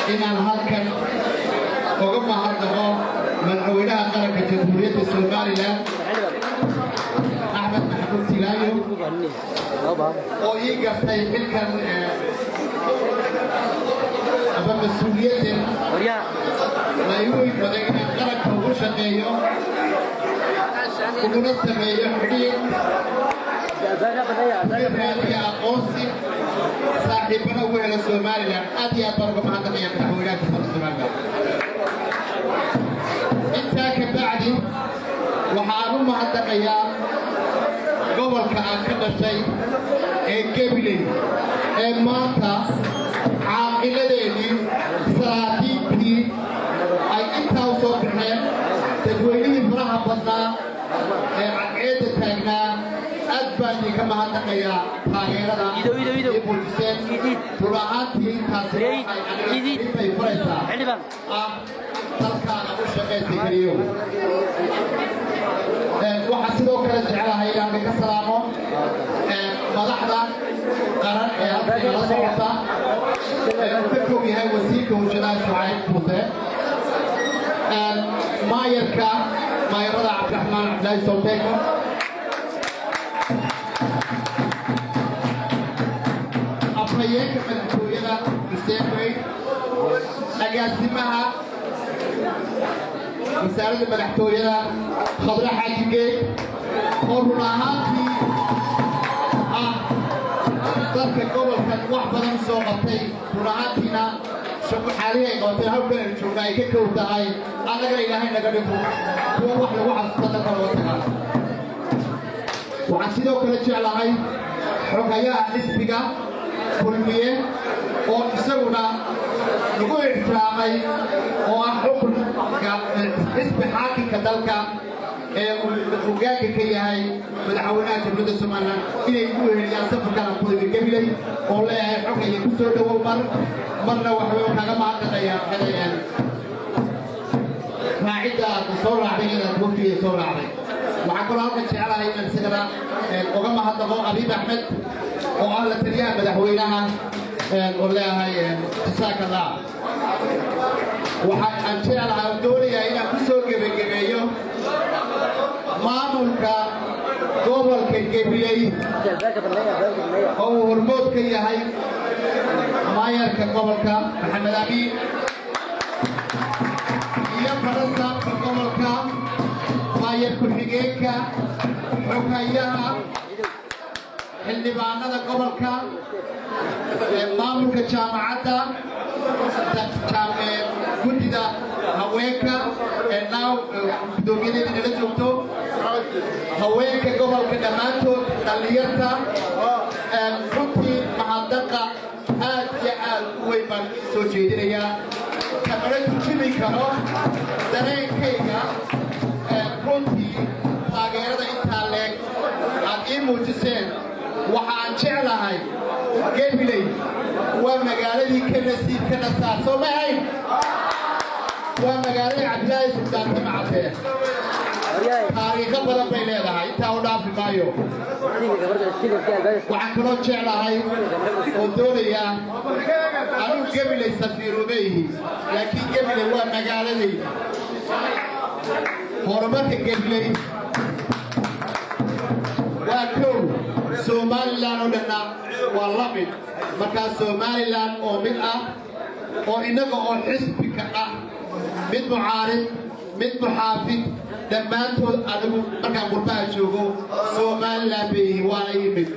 Inaan halkan uga mahadnaqo madaxweynaha qaranka Jamhuuriyadda Somaliland, Axmed Maxamuud Silaayo, oo ii gartay xilkan ama mas-uuliyaddan la igu igmaday inaan qaranka ugu shaqeeyo, uguna sameeyo xidhiir, raadiya aqoonsi, saaxiibana ugu helo Somaliland. Aad iyo aad baan uga mahadnaqaya madaxweynaha Jamhuuriyadda Somaliland. Intaa ka bacdi, waxa aan u mahadnaqayaa gobolka aan ka dhashay ee Gabiley, ee maanta caaqiladeedii, salaadiintii ay intaa u soo baxeen, dadweynihii faraha badnaa ee cadceedda taagnaa. Aad baan idinka mahadnaqayaa taageerada ii muujiseen. Run ahaantii, intaasi waxay aniga bay faraysaa ah dalkaaga u shaqaysa keliyo. Waxaan sidoo kale jeclahay inaan ka salaamo madaxda qaran ee halkan inala socota, ee uu ka kog yahay wasiirka warshadaha Shucayb Muuse, maayarka maayarada Cabdiraxmaan Cabdilaahi Solteeko, afhayeenka madaxtooyada Xuseen Weyn, agaasimaha wasaaradda madaxtooyada Khadre Xaaji Geed, oo run ahaantii ah dadka gobolkan wax badan u soo qabtay. Run ahaantiina shaqo xaalihii ay qabatay hawlkan aynu joogna ay ka kow tahay. Annagana Ilaahay naga dhigo kuwa wax lagu xasuusta dalka looga tagaa. Waxaan sidoo kale jeclahay xogayaha xisbiga Kulmiye, oo isaguna lagu ixtiraamay, oo ah xukunka xisbi xaakimka dalka ee uu hogaanka ka yahay madaxweynaha Jamhuuriyadda Somaliland, inay ugu weheliyaan safarkan aan ku imi Gabiley, oo leeyahay xogaya ku soo dhowow. Mar marna waxway kaaga mahadnaqayaa xelayaan raacidda aad soo raacday, inaad wafdiga soo raacday. Waxaan kaloo halkan jeclahay inaan isagana uga mahadnaqo Abiib Axmed, oo ah la taliyaha madaxweynaha, oo leeyahay jasaaka Allah. Waxa aan jeclahay oo doonayaa inaan ku soo gebagebeeyo maamulka gobolka Gabiley, oo uu hormood ka yahay maayarka gobolka Maxamed Amiin iyo barasaabka gobolka, maayar ku-xigeenka, xogayaha, xildhibaanada gobolka, maamulka jaamacadda, guddida haweenka ee naaw guddoomiyadeeda nala joogto, haweenka gobolka dhammaantood, dhallinyarta. Runtii mahadnaqa aad iyo aad u weyn baan soo jeedinayaa, kamana turjumi karo dareenkayga. Runtii taageerada intaa leeg aad ii muujiseen, waxa aan jeclahay Gabiley waa magaaladii ka nasiib ka nasaar soo ma ahayn, waa magaaladii Cabdilaahi Suldaan Timacadee. Taariikho badan bay leedahay, intaa u dhaafi maayo. Waxaan kaloo jeclahay oo doonayaa, anugu Gabiley safiiruuma ihi, laakiin Gabiley waa magaaladayda. Horumarka Gabiley waa kow, Somaliland oo dhanna waa la mid. Markaa Somaliland oo mid ah, oo innaga oo xisbika ah, mid mucaarid, mid muxaafid, dhammaantood anigu markaan qurbaha joogo Somaliland bay yihiin, waana yimid.